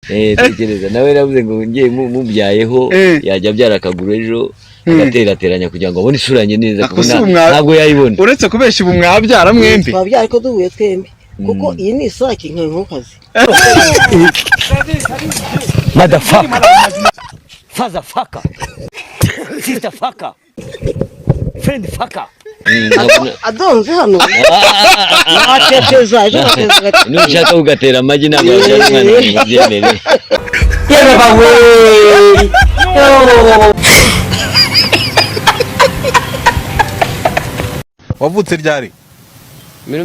Tekereza nawe yaravuze ngo ngiye mubyayeho yajya abyara akaguru ejo agaterateranya kugira ngo abone isura yanjye neza, Ako kuko si umwa- ntabwo yayibona. Uretse kubeshya, ubu mwabyara mwembi? Twabyara ariko duhuye twembi, kuko iyi ni isake nka inkokazi. Motherfucker, father fucker, sister fucker, friend fucker. Adonze hano wateteza ejo ugateza agati. Nushaka ugatera amagi, ntabwo wabyara umwana ngo ubyemere. Yewe! Wavutse ryari? Muri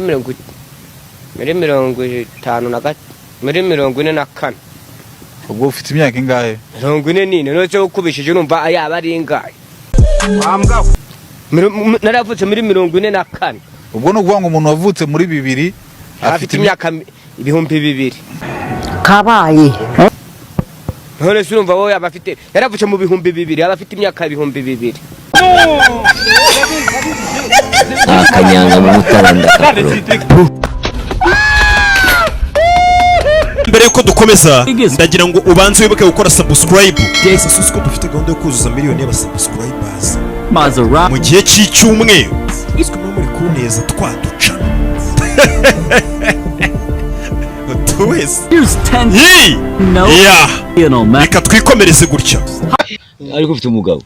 mirongo itanu na muri 44. Ubwo ufite imyaka ingahe? 44. None ukubishije urumva yaba ari ingahe? Naravutse muri 44. Ubwo ni ukuvuga ngo umuntu wavutse muri 2000 afite imyaka 2000. Kabaye. None se urumva wowe yaba afite, yaravutse mu 2000, yaba afite imyaka 2000? Akanyanga mu mutara ndakakuro. Mbere yuko dukomeza, ndagira ngo ubanze wibuke gukora subscribe. Ese ko dufite gahunda yo kuzuza miliyoni y'abasubscribers mu gihe cy'icyumweru? Ese muba muri kuneza twaduca utu wese? Yee! Yeah. Reka twikomereze gutya. Ariko ufite umugabo?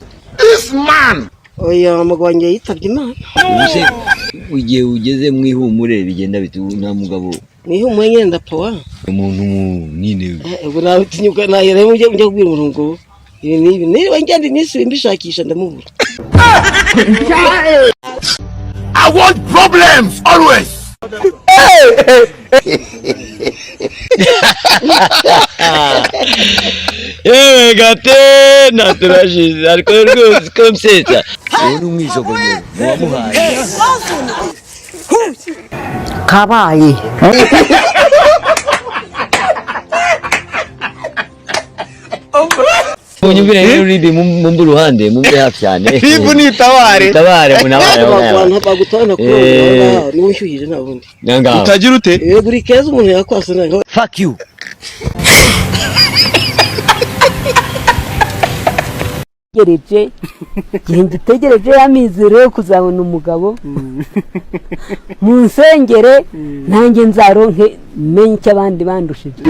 Oya, umugabo wanjye yitabye Imana. Ubu se igihe ugeze mu ihumure bigenda bite? Ubu nta mugabo? Mwihumuye nyine, ndapowa. Umuntu nyine. Ubwo natinyuka nahera njya kubwira umuntu ngo ibi n'ibi, niba ngenda iminsi ibiri mbishakisha ndamubura. I want problems always. Yewe gatena, turashize. Ariko rwose ko msetsa, ubu ni umwisogongero wamuhaye. Kabaye. Munyumvire rero, RIB mumbe uruhande, mumbe hafi cyane. RIB nitabare. Tabare, munabare. Bagutabana kuri ubu niba ushyuhije nta bundi. Nangaho. Utagira ute? Buri keza umuntu yakwasa ntabwo. Fuck you. Ntegereje igihe ngitegereje y'amizero yo kuzabona umugabo mu nsengere, nanjye nzaronke menye icyo abandi bandushije.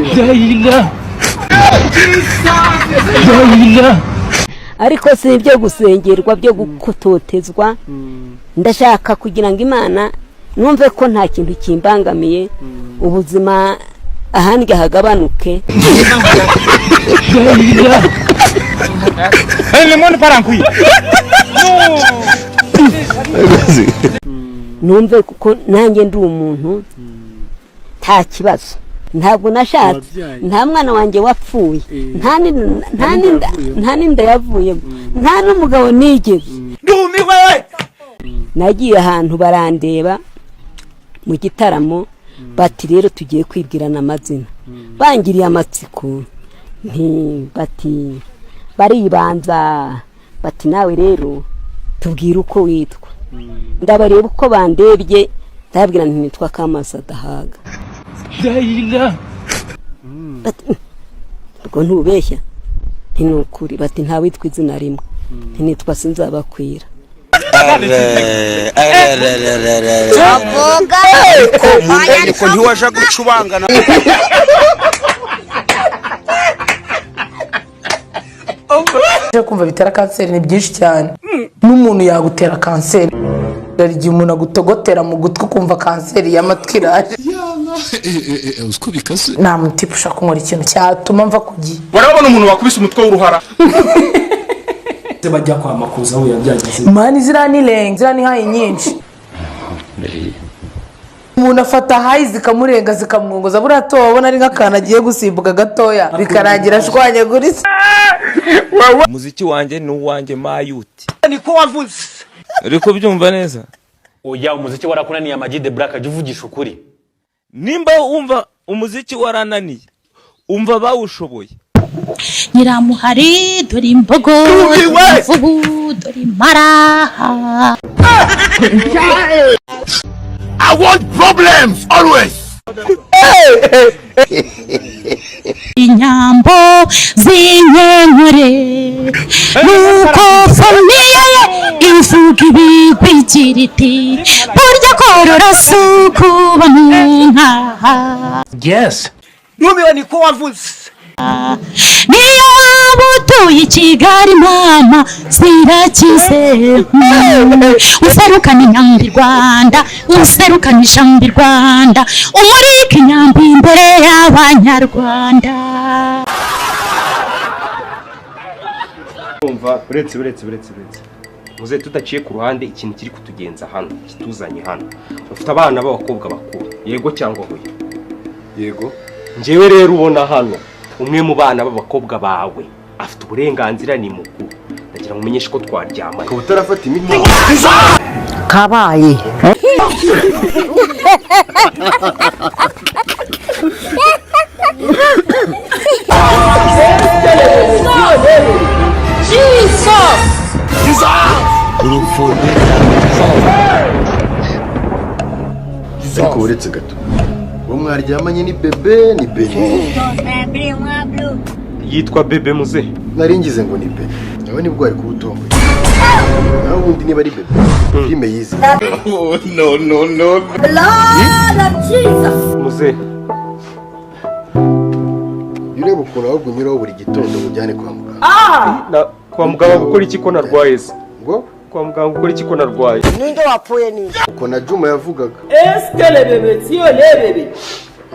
Ariko si ibyo gusengerwa byo gutotezwa. Ndashaka kugira ngo Imana numve ko nta kintu kimbangamiye, ubuzima ahandi hagabanuke. Limoni parankuye. Numve kuko nanjye ndi umuntu, nta kibazo. Ntabwo nashatse, nta mwana wanjye wapfuye, nta n'inda yavuyemo, nta n'umugabo nigeze. Ndumiwe. Nagiye ahantu barandeba mu gitaramo, bati: "Rero tugiye kwibwirana amazina." Bangiriye amatsiko, nti bati baribanza, bati: "Nawe rero tubwire uko witwa." Ndabareba uko bandebye, ndababwira nti: "Nitwa Kamasa Dahaga." Bati: "Ubwo ntubeshya?" Nti: "Ni ukuri." Bati: "Ntawitwa izina rimwe." Nti: "Nitwa Sinzabakwira." Ariko ntiwaja gucubangana. Uje kumva bitera kanseri ni byinshi cyane. N'umuntu yagutera kanseri. Hari igihe umuntu agutogotera mu gutwi ukumva kanseri y'amatwi iraje. Uziko bikaze. Nta mutipe ushaka kunkora ikintu cyatuma mva ku gihe. Barabona umuntu wakubise umutwe w'uruhara. Bajya kwa Makuza aho yabyagize. Man, ziriya ni renga, ziriya ni high nyinshi. Umuntu afata high zikamurenga, zikamwongoza. Buriya to wabona ari nk'akantu agiye gusimbuka gatoya, bikarangira ashwanyaguritse. Umuziki wanjye ni uwanjye mayuti. Niko wavuze. Uri kubyumva neza? Oya, umuziki warakunaniye. Amag the Black, ajya uvugisha ukuri. Nimba wumva umuziki warananiye, umva bawushoboye. Nyiramuhari dore imbogo, dore imvubu, dore impara. I want problems always. Inyambo z'inyenyure nuko famiye ye ivuga ibigwi igira iti burya korora si ukuba mu nka. Yes. Numiwe niko wavuze. Niyo waba utuye i Kigali mama zirakize, userukana inyambi Rwanda, userukana ijambo i Rwanda, umurika inyambi imbere y'Abanyarwanda. Umva, uretse uretse uretse uretse muze tudaciye ku ruhande, ikintu kiri kutugenza hano kituzanye hano, ufite abana b'abakobwa bakuru, yego cyangwa hoya? Yego. Njyewe rero ubona hano umwe mu bana b'abakobwa bawe afite uburenganzira, ni mukuru, ndagira ngo umenyeshe ko twaryamanye. Ukaba utarafata imiti. Kabaye. Ariko uretse gato, uwo mwaryamanye ni bebe ni bebe? Yitwa Bebe muze. Nari ngize ngo ni bebe, nawe nibwo wari kuba utomboye, nawe ubundi niba ari bebe filime yize. No, no, no. Muze. Iyo ureba ukuntu ahubwo unyuraho buri gitondo ngo ujyane kwa muganga. Kwa muganga gukora iki ko narwaye se? Ngo kwa muganga gukora iki ko narwaye? Ninde wapfuye ninde? Uko na Juma yavugaga. Eske le bebe siyo le bebe.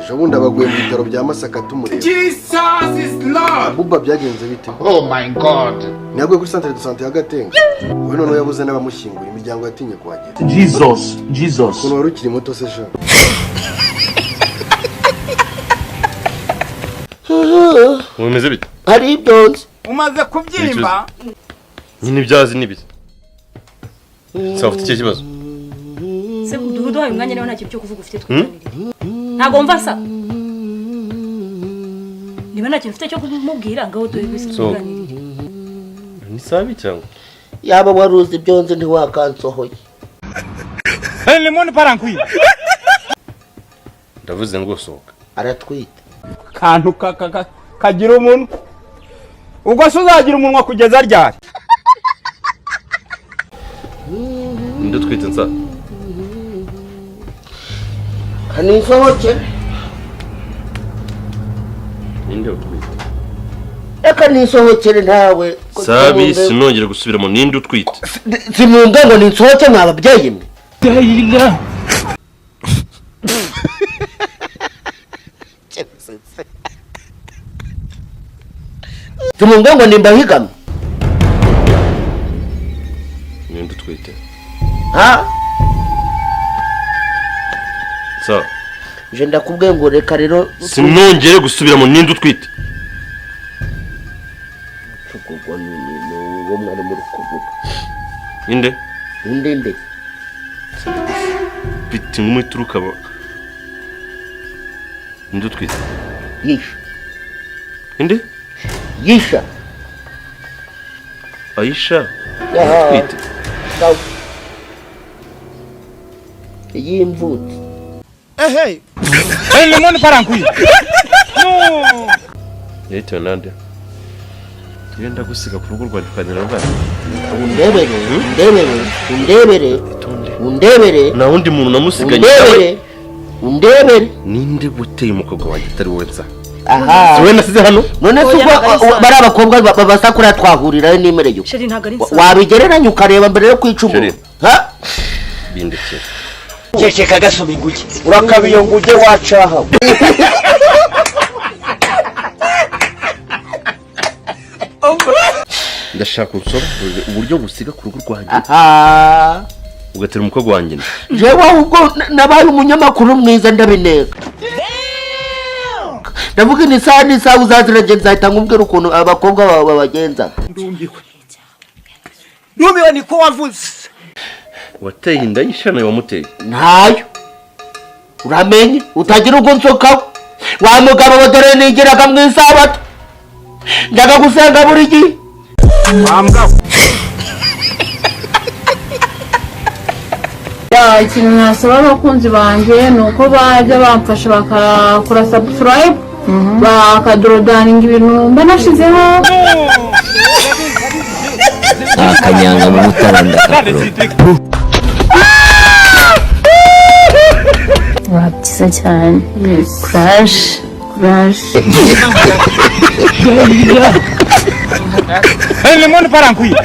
Ejo bundi abaguye mu bitaro bya Masaka tumureba. Jesus is Lord. Buba byagenze bite? Oh my God. Ntiyaguye kuri centre de santé ya Gatenga. We noneho yabuze n'abamushyingura, imiryango yatinye kuhagera. Jesus, Jesus. Ukuntu wari ukiri muto se sha. Mumeze bite? Hari ibyo nzi. Umaze kubyimba. Nyine ibyazi ni bite? Sasa ufite ikihe kibazo? Se duhaye umwanya nawe nta kintu cyo kuvuga ufite twiganirire. Ntabwo mva sa. Niba nta kintu ufite cyo kumubwira ngaho turi kuganirira. Ni sabi cyangwa? Yaba wari uzi ibyo nzi ntiwakansohoye. Limoni parankwi. Ndavuze ngo sohoka. Aratwite. Kantu kagira umunwa. Ubwo se uzagira umunwa kugeza ryari? Ninde utwite nsa? Kanisohoke. Ninde utwite? Reka nisohokere ntawe. Sabi sinongera gusubiramo, ninde utwite? Sinumva ngo ninsohoke mwa babyeyi mwe. Sinumva ngo nimbahigame. Ninde utwite? Ha? Sa. Je ndakubwiye ngo reka rero sinongere gusubiramo, ninde utwite? Ubwo ni uwo mwari muri kuvuga. Inde? Inde nde? Biti nk'umuturuka ba. Ninde utwite? Yisha. Inde? Yisha. Aisha. Utwite. Sawa. Yimvutse. Ehe. Limoni parankwi. No. Yitewe nande? Iyo ndagusiga ku rugo rwanjye ukaganira n'abana. Undebere, undebere, undebere. Undebere. Nta wundi muntu namusiganye. Undebere. Undebere. Ninde uteye umukobwa wanjye atari wowe nsa? Aha. Si wowe nasize hano? None se ubwo bari abakobwa babasakura twahurirayo nimereye. Sheri ntabwo ari nsa. Wabigereranya ukareba mbere yo kwica umuntu. Ha? Bindekere. Ceceka gasoma inguge. Urakabiye iyo nguge wacaha. Ndashaka unsobanurire uburyo gusiga ku rugo rwanjye. Aha. Ugatera umukobwa wanjye. Jewe ahubwo nabaye umunyamakuru mwiza ndabineka. Ndavuga ni isaha n'isaha uzazira nzahita nkubwira ukuntu abakobwa bawe babagenza. Ndumiwe. Ndumiwe niko wavuze. Wateye inda y'ishana wamuteye. Ntayo. Uramenye utagira ubwo nsokaho. Wa mugabo wa dore nigiraga mu isabato. Ndaga gusenga buri gihe. Ikintu nasaba abakunzi banjye ni uko bajya bamfasha bakakora subscribe. Bakadorodaninga ibintu mba nashizeho. Akanyanga mu mutara ndakakuroga. Wa, byiza cyane. Kuraje, kuraje. Le monde part en couille.